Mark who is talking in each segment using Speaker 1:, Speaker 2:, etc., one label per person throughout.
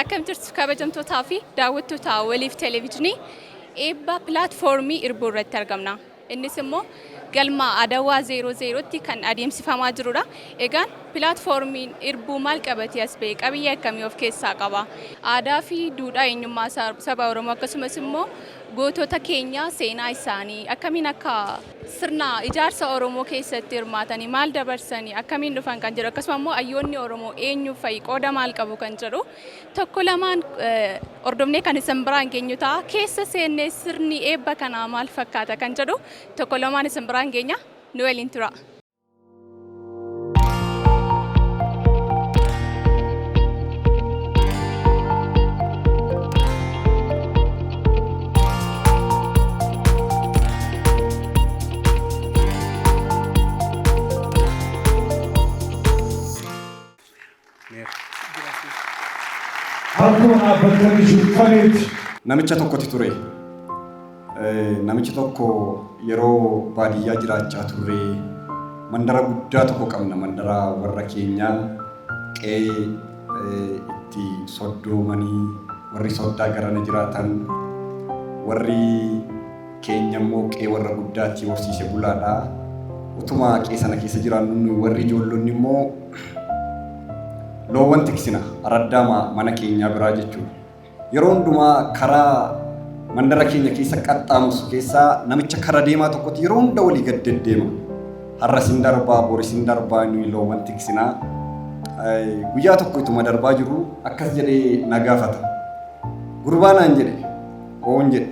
Speaker 1: Akkam jirtu kabajamtootaa fi daawwattoota Waliif Televijiinii eebba pilaatfoormii Irbuu irratti argamna. Innis immoo galma Adawaa 00tti kan adeemsifamaa jirudha. Egaan pilaatfoormiin Irbuu maal qabatee as ba'e? Qabiyyee akkamii of keessaa qaba? Aadaa fi duudhaa eenyummaa saba Oromoo akkasumas immoo gootota keenya seenaa isaanii akkamiin akka sirna ijaarsa Oromoo keessatti hirmaatanii maal dabarsanii akkamiin dhufan kan jedhu akkasuma immoo hayyoonni Oromoo eenyu fa'i qooda maal qabu kan jedhu tokko lamaan hordofnee kan isin biraan geenyu ta'a. Keessa seennee sirni eebba kanaa maal fakkaata kan jedhu tokko lamaan isin biraan geenya nu waliin tura.
Speaker 2: Akkuma dhaabbattanii jirtanitti.
Speaker 3: Namicha tokkotu ture. Namichi tokko yeroo baadiyyaa jiraachaa turre mandara guddaa tokko qabna. Mandara warra keenyaa qe'ee itti soddoomanii warri soddaa garana jiraatan warri keenya immoo qe'ee warra guddaatti horsiise bulaadha. Utuma qe'ee sana keessa jiraannu nuyi warri ijoollonni immoo loowwan tiksina araddaa mana keenyaa biraa jechuudha. Yeroo hundumaa karaa mandara keenya keessa qaxxaamursu keessaa namicha kara deemaa tokkotu yeroo hunda walii gad deddeema. Har'a sin darbaa, bori sin darbaa, nuyi loowwan tiksinaa. Guyyaa tokko ituma darbaa jiru akkas jedhee na gaafata. Gurbaa naan jedhe, oon jedhe.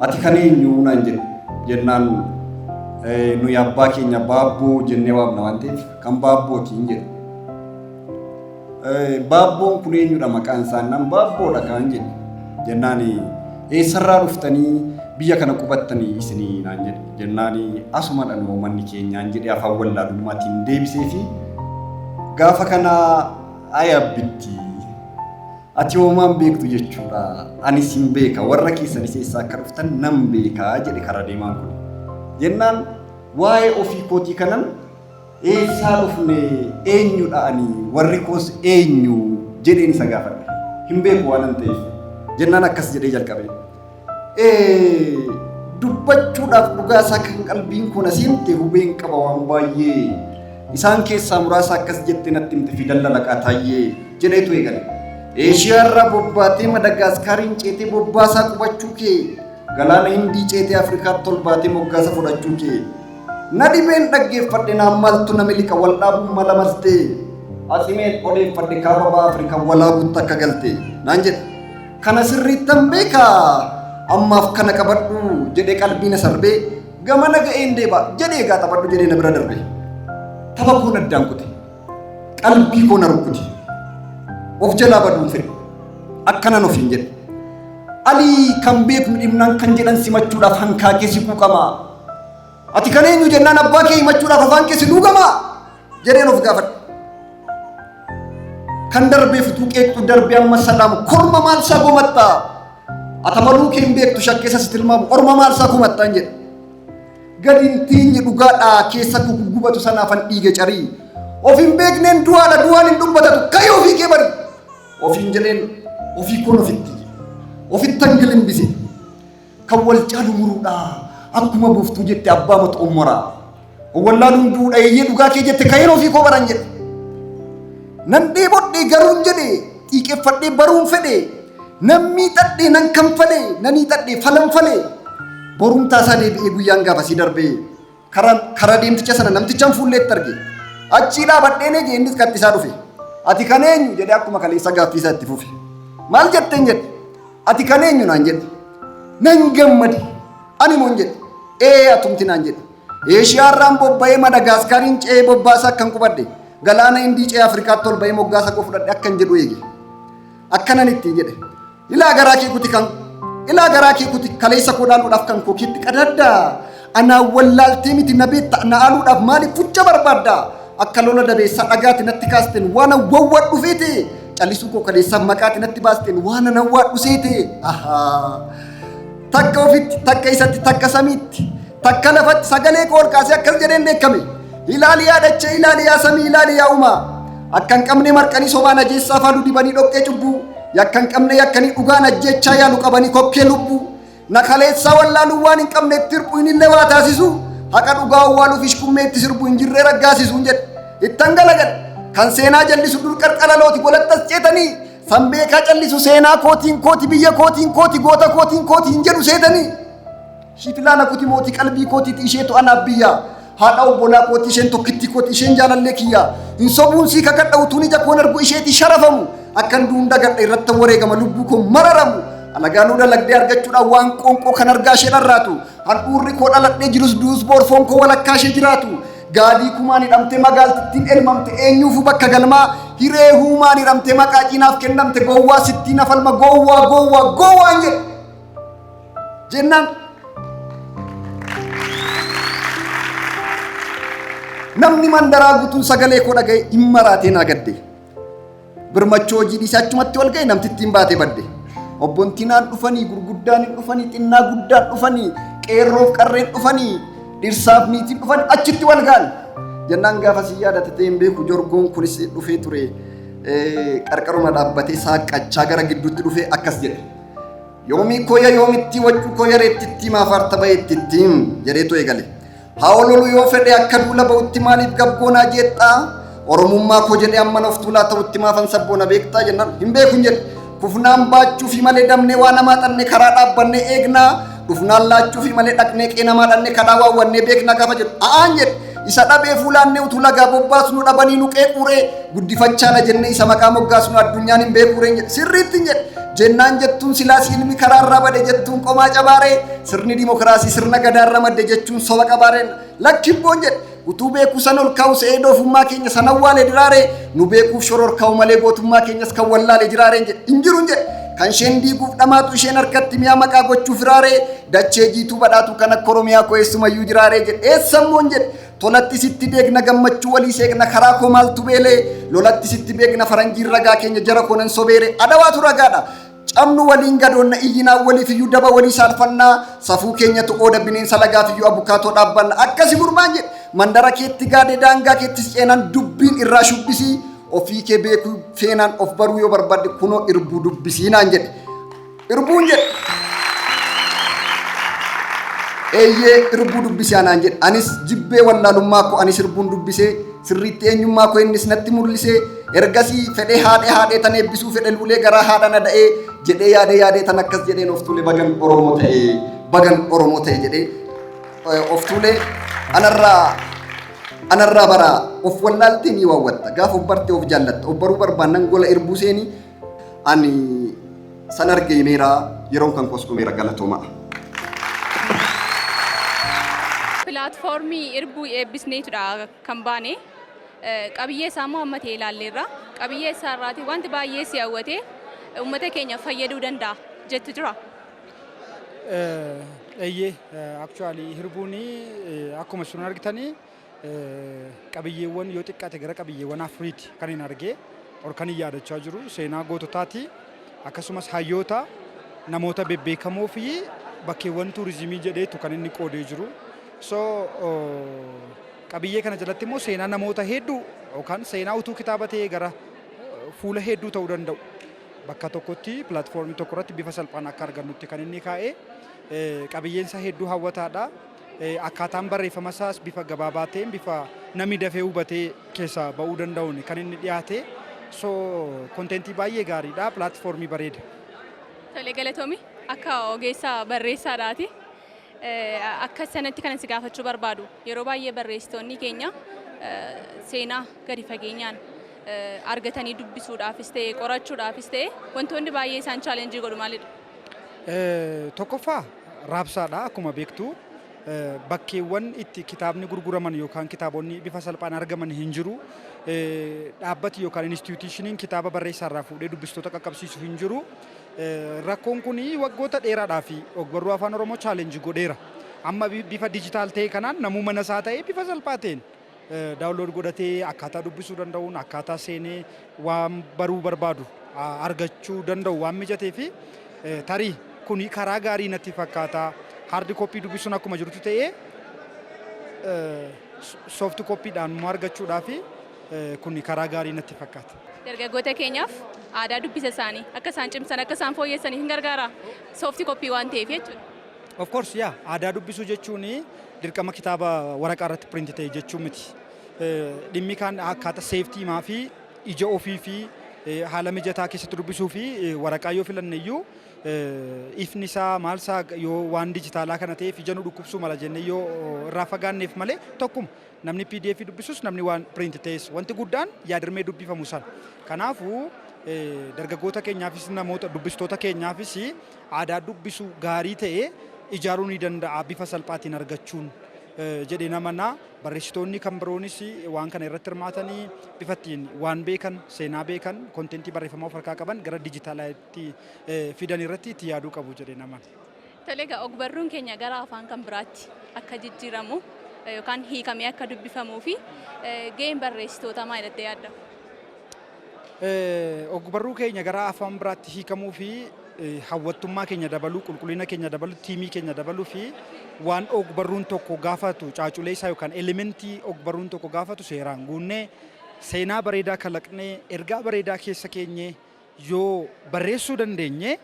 Speaker 3: Ati kan eenyu naan jedhe jennaan nuyi abbaa keenya baabboo jennee waamna waan ta'eef kan baabbootiin jedhe. Baabboon kun eenyudha maqaan isaa jennaan baabboodha kaan jedhe jennaan eessarraa dhuftanii biyya kana qubattanii isinii naan jedhe jennaan asumadha noo manni keenyaan jedhe afaan wallaalummaatiin deebisee fi gaafa kana ayabbitti Ati homaa hin beektu jechuudha. Ani sin beeka warra keessanis eessaa akka dhuftan nan beeka jedhe karaa deemaan kun. Jennaan waa'ee ofii kootii kanan eessaa dhufne eenyudha ani warri koos eenyu jedheen isa gaafadhe. Hin beeku waanan ta'eef. Jennaan akkas jedhee jalqabe. Dubbachuudhaaf dhugaa isaa kan qalbiin koo na seente hubeen qaba waan baay'ee. Isaan keessaa muraasa akkas jette natti himte fidan lalaqaa taayyee jedheetu eegale. Eeshiyaarraa bobbaatee Madagaaskaariin ceetee bobbaasaa qubachuu kee galaana Hindii ceetee Afrikaatti ol baatee moggaasa fudhachuu kee. Na dhibeen dhaggeeffadhe naan maaltu na miliqa wal dhaabuun mala maltee atsimeen odeeffadhe kaaba ba'a Afrikaa walaabutti akka galte naan jedhe. Kana sirriittan beeka ammaaf kana qabadhu jedhee qalbii na sarbee gamana ga'een deeba jedhee egaa taphadhu jedhee na bira darbe. Tapha koon addaan kute. Qalbii koo na rukkute. Of jalaa baduun fedhe. Akkanan ofiin jedhe. Alii kan beeknu dhibnaan kan jedhan simachuudhaaf hankaakee si quuqama. Ati kan eenyu jennaan abbaa kee himachuudhaaf afaan kee si luugama jedheen of gaafadhe. Kan darbeef utuu qeeqxu darbee amma salaamu korma maal isaa gomattaa? Ata maluu kee hin beektu shakkeessa si tilmaamu orma maal isaa komattaan jedhe. Gadi hin teenye dhugaadhaa keessa koo guggubatu sanaafan dhiige carii. Of hin beekneen du'aadha du'aan hin dubbatatu ka'ii ofii kee bari. Ofiin jedheen ofii koon ofitti ofittan gilimbise. Kan wal caalu muruudha. Akkuma buuftuu jette abbaa mata ommoraa. Wallaaluun duudha eeyyee dhugaa kee jette ka'een ofii koo baran jedhe. Nan dheebodhe garuun jedhe xiiqeffadhee baruun fedhe. Nan miixadhe nan kanfale nan hiixadhe falan fale. Borumtaa isaa deebi'ee guyyaan gaafasii darbee karaa deemticha sana namtichaan fuulleetti arge. Achii dhaabadheen eege innis kattisaa dhufe. Ati kan eenyu jedhee akkuma kaleessa gaaffii isaa itti fufe. Maal jetteen jedhe. Ati kan eenyu naan jedhe. Nan gammade. Ani moon jedhe. Ee atumti naan jedhe. Eeshiyaarraan bobba'ee Madagaaskaariin ce'ee bobbaasa akkan qubadhe. Galaana Hindii ce'ee Afrikaatti ol ba'ee moggaasa koo fudhadhe akkan jedhu eege. Akkanan ittiin jedhe. Ilaa garaa kee kuti kan ilaa garaa kee kuti kaleessa koo dhaaluudhaaf kan koo keetti qadaadda. Anaan wallaaltee miti na beekta na aaluudhaaf maaliif fucha barbaadda? Akka lola dabeessaa dhagaati natti kaasteen waan awwawwadhu feete. Callisuu koo kaleessaaf maqaati natti baasteen waan an awwaadhu seete. Ahaa. Takka ofitti, takka isatti, takka samiitti, takka lafatti sagalee koo ol kaasee akkas jedheen dheekkame. Ilaali yaa dachee, ilaali yaa samii, ilaali yaa uumaa. Akka hin qabne marqanii sobaan ajeessaa faaluu dibanii dhoqqee cubbuu. Yakka hin qabne yakkanii dhugaan ajjeechaa yaalu qabanii kokkee lubbuu. Na kaleessaa wallaaluu waan hin qabne itti hirphu hinillee waa taasisu. Haqa dhugaa awwaaluuf ishkummee itti sirbu hin jirree raggaasisu hin jedhe. Ittan galagal. Kan seenaa jallisu dur qarqara looti golattas ceetanii. San beekaa callisu seenaa kootiin kooti, biyya kootiin kooti, goota kootiin kooti hin jedhu seetanii. Shifilaana kuti mootii qalbii kootiiti, isheetu anaaf biyya. Haadha obbolaa kooti, isheen tokkittii kooti, isheen jaalallee kiyya. Hin sobuun sii kakadha, utuun ija koon argu isheetii sharafamu. Akkan du'uun dagadha, irratti wareegama lubbuu koo mararamu. Alagaa nuu dalagdee argachuudhaan waan qoonqoo kan argaa ishee dharraatu. Handhuurri koo dhaladhee jirus du'us boorfoon koo walakkaa ishee jiraatu. Gaadii kumaan hidhamtee magaaltittiin elmamte, eenyuufu bakka galmaa hiree huumaan hidhamtee maqaa ciinaaf kennamte, gowwaa sittiin afalma, gowwaa, gowwaa, gowwaan jedhe. Jennaan namni mandaraa guutuun sagalee koo dhaga'e hin maraatee naa gadde. Birmachoo hojii dhiisee achumatti wal ga'e, namtittiin baatee badde. Obbontinaan dhufanii, gurguddaan hin dhufanii, xinnaa guddaan dhufanii, qeerroof qarreen dhufanii, dhirsaaf niitiin dhufanii achitti wal ga'an. Jennaan gaafa si yaadate ta'e hin beeku, jorgoon kunis dhufee ture, qarqaruma dhaabbatee saaqqachaa gara gidduutti dhufee akkas jedhe. "Yoomii kooya yoomitti waccuu kooya reettittii maafaarta baheettittiin" jedheetu eegale. "Haa ololu yoo fedhe akka duula ba'utti, maaliif gabgoonaa jeexxaa? Oromummaa koo jedhee amman of tuulaa ta'utti maafan sabboona beektaa?" jennaan, "Hin beekun" jedhe. "Kufnaan baachuufi malee damnee waa namaa xannee karaa dhaabbannee eegnaa, dhufnaan laachuufi malee dhaqnee qee namaa dhannee kadhaa waawwannee beeknaa" gaafa jedhu, "A'aan" jedhe. "Isa dhabee fuulaannee utuu lagaa bobbaasnu dhabanii nu qeequuree, guddifachaadha jennee isa maqaa moggaasnu addunyaan hin beekuuree" jedhe. "Sirriitti" hin jedhe. Jennaan, "Jettuun silaas ilmi karaarraa bade jettuun qomaa cabaaree, sirni dimokiraasii sirna gadaarra madde jechuun soba qabaareen?" "Lakkibboon" jedhe. "Utuu beekuu san ol kaa'u se'ee doofummaa keenya san awwaale diraaree, nu beekuuf shoror kaa'u malee gootummaa keenyas kan wallaale jiraareen" jedhe. "Hin jiru" jedhe. "Kan isheen diiguuf dhamaatu isheen harkatti mi'a maqaa gochuuf firaaree, dachee jiituu badhaatu kan akka Oromiyaa koo eessumayyuu jiraaree?" jedhe. "Eessammoon" jedhe. "Tolatti sitti beekna, gammachuu walii seeqna, karaa koo maaltu beelee? Lolatti sitti beekna, faranjiin ragaa keenya, jara koo nan sobeere, adawaatu ragaadha. Cabnu waliin gadoonna, iyyinaa waliif iyyuu daba walii saalfannaa, safuu keenyatu ooda bineensa lagaaf iyyuu abukaatoo dhaabbanna." "Akkasi gurbaan" jedhe. "Mandara keetti gaadee daangaa keettis ceenaan dubbiin irraa shubbisii, ofii kee beekuu feenaan of baruu yoo barbaadde kunoo irbuu dubbisii" naan jedhe. "Irbuun" jedhe. "Eeyyee, irbuu dubbisee" anaan jedhe. Anis jibbee wallaalummaa koo, anis irbuun dubbisee sirriitti eenyummaa koo innis natti mul'isee. Ergasii fedhee haadhee haadhee tan eebbisuu fedhe luulee garaa haadha na da'ee jedhee yaadee yaadee tan akkas jedheen of tuule, "Bagan Oromoo ta'e, bagan Oromoo ta'e" jedhee of tuulee. Anarraa baraa, of wallaaltee ni waawwatta, gaafa of bartee of jaallatta. Of baruu barbaannan gola irbuu seenii. Ani san argee himeera, yeroon kan koos dhumeera, galatoomaa.
Speaker 1: Pilaatfoormii irbuu eebbisneetudha kan baane. Qabiyyee isaa immoo amma ta'e ilaalleerra. Qabiyyee isaa irraati wanti baay'ee si hawwate, uummata keenya fayyaduu danda'a jettu jira?
Speaker 4: Eeyyee, actually hirbuun akkuma isin argitanii qabiyyeewwan yoo xiqqaate gara qabiyyeewwan afuriiti kan hin argee or kan hin yaadachaa jiru. Seenaa goototaati, akkasumas hayyoota, namoota bebbeekamoo fi bakkeewwan tuurizimii jedheetu kan inni qoodee jiru. So qabiyyee kana jalatti immoo seenaa namoota hedduu yookaan seenaa utuu kitaaba ta'ee gara fuula hedduu ta'uu danda'u. Bakka tokkotti, pilaatfoormii tokko irratti bifa salphaan akka argannutti kan inni kaa'e, qabiyyeen isaa hedduu hawwataadha. Akkaataan barreeffama isaas bifa gabaabaa ta'een, bifa namni dafee hubatee keessaa ba'uu danda'uun kan inni dhiyaate. So contentii baay'ee gaariidha. Pilaatfoormii bareeda.
Speaker 1: Tole, galatoomi. Akka ogeessa barreessaadhaati. Akka sanatti kan si gaafachuu barbaadu, yeroo baay'ee barreessitoonni keenya seenaa gadi fageenyaan argatanii dubbisuudhaafis ta'e, qorachuudhaafis ta'e, wantoonni baay'ee isaan challenge godhu maalidha?
Speaker 4: Tokkoffaa raabsaadha. Akkuma beektu bakkeewwan itti kitaabni gurguraman yookaan kitaabonni bifa salphaan argaman hin jiru. Dhaabbati yookaan institutioniin kitaaba barreessaarraa fuudhee dubbistoota qaqqabsiisu hin jiru. Rakkoon kun waggoota dheeraadhaa fi ogbarruu Afaan Oromoo challenge godheera. Amma bifa digital ta'e kanaan namuu mana isaa ta'ee bifa salphaa ta'een download godhatee akkaataa dubbisuu danda'uun, akkaataa seenee waan baruu barbaadu argachuu danda'u waan mijatee fi tarii kuni karaa gaarii natti fakkaata. Hard copy dubbisuun akkuma jirutti ta'ee, soft copydhaan immoo argachuudhaa fi Kun karaa gaarii natti fakkaata.
Speaker 1: Dargaggoota keenyaaf aadaa dubbisa isaanii akka isaan cimsan, akka isaan fooyyessaniif hin gargaara. Soft copy waan ta'eef jechuudha.
Speaker 4: Of course, yaa, aadaa dubbisuu jechuun dirqama kitaaba waraqaa irratti print ta'e jechuu miti. Dhimmi kaan akkaataa safety maa fi ija ofii fi haala mijataa keessatti dubbisuu fi waraqaa yoo filanne iyyuu, ifni isaa maal isaa yoo waan dijitaalaa kana ta'eef ija nu dhukkubsuu mala jennee yoo irraa fagaanneef malee, tokkuma namni PDF dubbisus, namni waan print ta'es, wanti guddaan yaadirmee dubbifamu sana. Kanaafuu dargaggoota keenyaafis, namoota dubbistoota keenyaafis aadaa dubbisuu gaarii ta'e ijaaruu ni danda'a bifa salphaatiin argachuun jedhee namanaa. Barreessitoonni kan biroonis waan kana irratti hirmaatanii bifa ittiin waan beekan, seenaa beekan, content barreeffamaa of harkaa qaban gara dijitaalaatti fidan irratti itti yaaduu qabu jedhee namana.
Speaker 1: Tole, egaa ogbarruun keenya gara afaan kan biraatti akka jijjiiramu yookaan hiikamee akka dubbifamuu fi gaheen barreessitoota maal jettee yaadda?
Speaker 4: Ogbarruu keenya gara afaan biraatti hiikamuu fi hawwattummaa keenya dabaluu, qulqullina keenya dabaluu, theme keenya dabaluu fi waan ogbarruun tokko gaafatu, caaculee isaa yookaan element ogbarruun tokko gaafatu seeraan guunnee, seenaa bareedaa kalaqnee, ergaa bareedaa keessa keenyee yoo barreessuu dandeenye,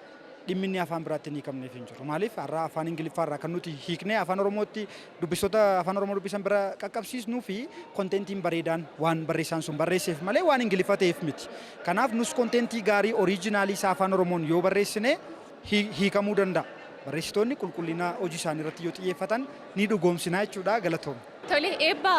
Speaker 4: dhimmi inni afaan biraatti hin hiikamneef hin jiru. Maaliif, har'a afaan Ingiliffaa irraa kan nuti hiiknee afaan Oromootti dubbistoota afaan Oromoo dubbisan bira qaqqabsiisnuu fi contentiin bareedaan waan barreessaan sun barreesseef malee waan Ingiliffa ta'eef miti. Kanaaf nus content gaarii original isaa afaan Oromoon yoo barreessine hiikamuu danda'a. Barreessitoonni qulqullina hojii isaanii irratti yoo xiyyeeffatan ni dhugoomsinaa jechuudha. Galatooma.
Speaker 1: Tole, eebba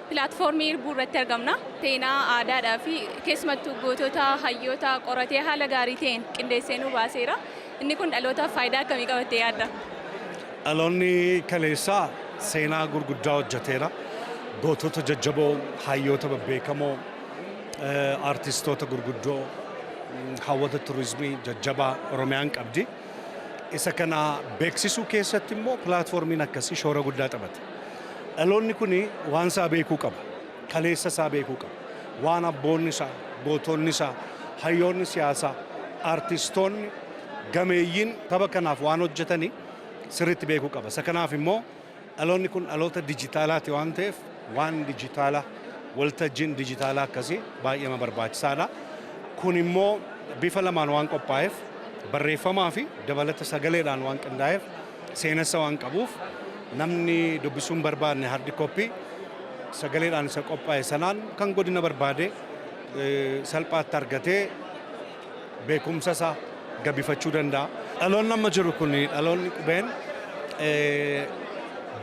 Speaker 1: pilaatfoormii Irbuu irratti argamna. Seenaa, aadaadhaa fi keessumattuu gootota, hayyoota qoratee haala gaarii ta'een qindeessee nu baaseera. Inni kun dhalootaaf faayidaa akkamii qabattee yaadda?
Speaker 5: Dhaloonni kaleessaa seenaa gurguddaa hojjeteera. Gootota jajjaboo, hayyoota babbeekamoo, artistoota gurguddoo, hawwata turizimii jajjabaa Oromiyaan qabdi. Isa kana beeksisuu keessatti immoo pilaatfoormiin akkasii shoora guddaa taphata. Dhaloonni kun waan isaa beekuu qaba. Kaleessa isaa beekuu qaba. Waan abboonni isaa, gootonni isaa, hayyoonni siyaasaa, artistoonni, gameeyyiin saba kanaaf waan hojjetanii sirriitti beekuu qaba. Isa kanaaf immoo dhaloonni kun dhaloota dijitaalaati waan ta'eef, waan dijitaalaa, waltajjiin dijitaalaa akkasii baay'ee barbaachisaadha. Kun immoo bifa lamaan waan qophaa'eef, barreeffamaa fi dabalata sagaleedhaan waan qindaa'eef, seenessa waan qabuuf, namni dubbisuu hin barbaadne hard copy sagaleedhaan isa qophaa'e sanaan kan godina barbaade salphaatti argatee beekumsa isaa gabbifachuu danda'a. Dhaloonni amma jiru kun, dhaloonni qubeen,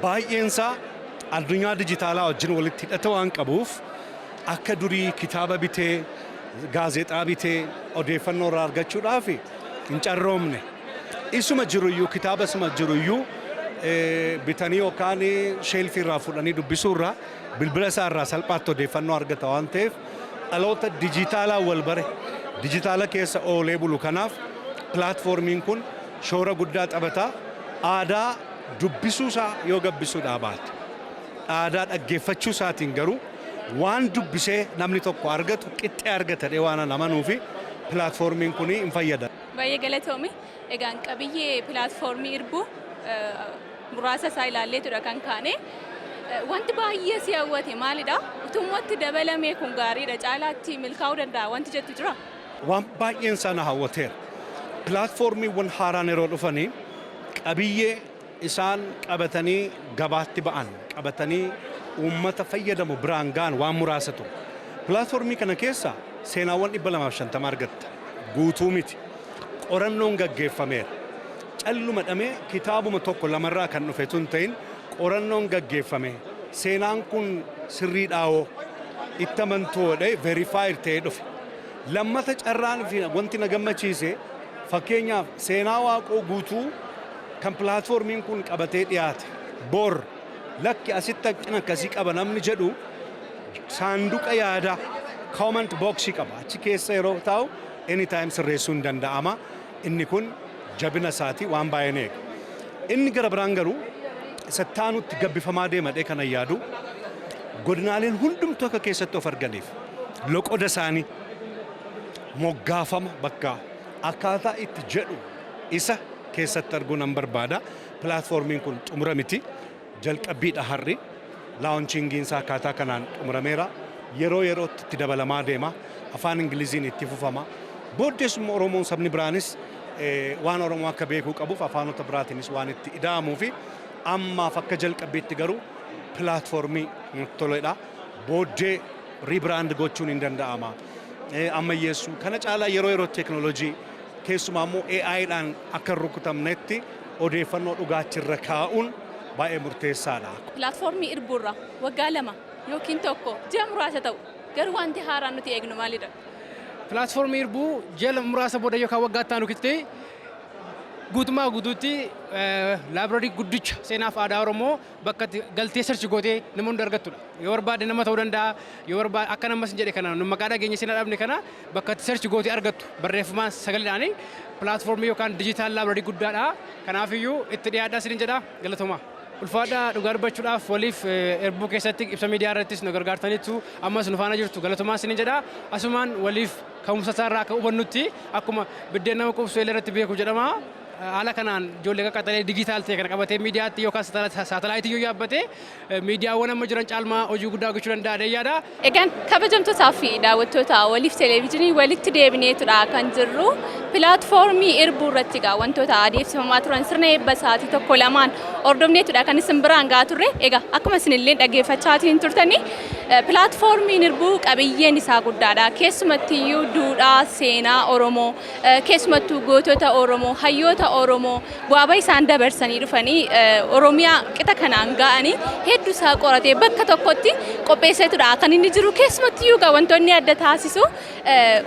Speaker 5: baay'een isaa addunyaa dijitaalaa wajjin walitti hidhata waan qabuuf, akka durii kitaaba bitee, gaazexaa bitee odeeffannoo irraa argachuudhaaf hin carroomne. Isuma jiruyyuu, kitaaba isuma jiruyyuu bitanii yookaan shelf irraa fudhanii dubbisuu irraa bilbila isaa irraa salphaatti odeeffannoo argata waan ta'eef, dhaloota dijitaalaa wal bare, dijitaala keessa oolee bulu kanaaf pilaatfoormiin kun shoora guddaa taphata. Aadaa dubbisuu isaa yoo gabbisuudhaa baate, aadaa dhaggeeffachuu isaatiin garuu waan dubbisee namni tokko argatu qixxee argata waan amanuu fi pilaatfoormiin kun hin fayyada.
Speaker 1: Baay'ee galatoomi. Egaan qabiyyee pilaatfoormii Irbuu muraasa isaa ilaalleetudha kan kaane. Wanti baay'ee si hawwate maalidha? Utummotti dabalamee kun gaariidha, caalaatti milkaa'uu danda'a wanti jettu jira?
Speaker 5: Waan baay'een isaa na hawwateera. Pilaatfoormiiwwan haaraan yeroo dhufanii qabiyyee isaan qabatanii gabaatti ba'an, qabatanii uummata fayyadamu biraan ga'an waan muraasa ture. Pilaatfoormii kana keessa seenaawwan 250 argatta. Guutuu miti. Qorannoon gaggeeffameera. Calluma dhamee kitaabuma tokko lamarraa kan dhufe tun ta'in, qorannoon gaggeeffame, seenaan kun sirriidhaawoo itti amantoodhe verified ta'ee dhufe. Lammata, carraan fi wanti na gammachiise, fakkeenyaaf seenaa Waaqoo Guutuu kan pilaatfoormiin kun qabatee dhiyaate, bor lakki asitti hanqina akkasii qaba namni jedhu saanduqa yaadaa, comment box qaba. Achi keessa yeroo taa'u anytime sirreessuu hin danda'ama. Inni kun jabina isaati, waan baay'een eega. Inni gara biraan garuu isa taanutti gabbifamaa deemadhee kana yaadu, godinaaleen hundumtuu akka keessatti of arganiif loqoda isaanii, moggaafama bakka akkaataa itti jedhu isa keessatti arguu nan barbaada. Pilaatfoormiin kun xumura miti. Jalqabbiidha har'i. Launching iin isaa akkaataa kanaan xumurameera. Yeroo yerootti itti dabalamaa deema. Afaan Ingiliziin itti fufama. Booddees immoo Oromoon sabni biraanis waan Oromoo akka beekuu qabuuf afaanota biraatiinis waan itti ida'amuu fi ammaaf akka jalqabbiitti garuu pilaatfoormii nutti toledha. Booddee rebrand gochuun hin danda'ama. Ammayyeessuu kana caalaa yeroo yeroo teekinooloojii, keessumaa immoo AI'dhaan akka hin rukutamnetti odeeffannoo dhugaachirra kaa'uun baay'ee murteessaadha.
Speaker 1: Pilaatfoormii Irbuurraa waggaa 2 yookiin 1 ji'a muraasa ta'u garuu wanti haaraan nuti eegnu maalidha?
Speaker 6: Pilaatfoormii Irbuu ji'a muraasa booda yookaan waggaa itti aanu keessatti guutummaa guutuutti library guddicha seenaaf aadaa Oromoo bakka itti galtee search gootee nama hunda argattudha. Yoo barbaade nama ta'uu danda'a, yoo barbaade akka namas hin jedhe kana nu maqaa dhageenya seenaa dhabne kana bakka itti search gootee argattu barreeffamaan sagaleedhaan pilaatfoormii yookaan digital library guddaadha. Kanaafiyyuu itti dhiyaadhaa isiniin jedha, galatoomaa. Ulfaadhaa. Dhugaa dubbachuudhaaf waliif Irbuu keessatti ibsa miidiyaa irrattis nu gargaartaniitu, ammas nu faana jirtu, galatoomaa isiniin jedha. Asumaan waliif ka'umsa isaarraa akka hubannutti, akkuma biddeen nama quubsu eelee irratti beeku jedhama. Haala kanaan ijoollee qaqqaxalee digital ta'e kana qabatee miidiyaatti yookaan saatalaayitii yoo yaabbate miidiyaawwan amma jiran caalmaa hojii guddaa gochuu danda'a yaada.
Speaker 1: Egaan kabajamtootaa fi daawwattoota waliif televezyiinii, walitti deebineetudha kan jirru. Pilaatfoormii Irbuu irratti egaa wantoota adeemsifamaa turan sirna eebba isaatii tokko lamaan hordofneetudha kan isin biraan gahaa turre. Egaa akkuma isinillee dhaggeeffachaatiin turtanii, pilaatfoormiin Irbuu qabiyyeen isaa guddaadha. Keessumattiyyuu duudhaa seenaa Oromoo, keessumattuu gootota Oromoo, hayyoota Oromoo, bu'aa bahii isaan dabarsanii dhufanii Oromiyaa qixa kanaan ga'anii hedduu isaa qoratee bakka tokkotti qopheesseetudha kan inni jiru. Keessumattiyyuu egaa wantoonni adda taasisu,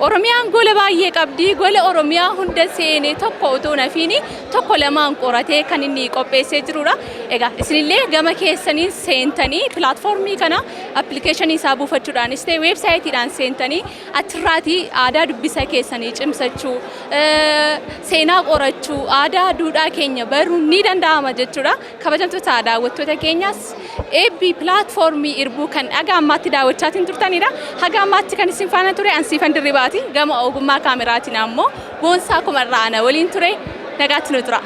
Speaker 1: Oromiyaan gola baay'ee qabdi. Gola Oromiyaa hunda seenee tokko utuu nafiini tokko lamaan qoratee kan inni qopheessee jirudha. Egaa isinillee gama keessaniin seentanii pilaatfoormii kana appilikeeshinii isaa buufachuudhaanis ta'e weebsaayitiidhaan seentanii achirraatii aadaa dubbisa keessanii cimsachuu, seenaa qorachuu, aadaa duudhaa keenya baruun ni danda'ama jechuudha. Kabajamtoota daawwattoota keenyaas, eebbi pilaatfoormii Irbuu kan haga ammaatti daawwachaatiin turtanidha. Haga ammaatti kan isin faana ture Ansiifan Dirribaati. Gama ogummaa kaameraatiin ammoo Boonsaa Kumarraa ana waliin ture. Nagaatti nu tura.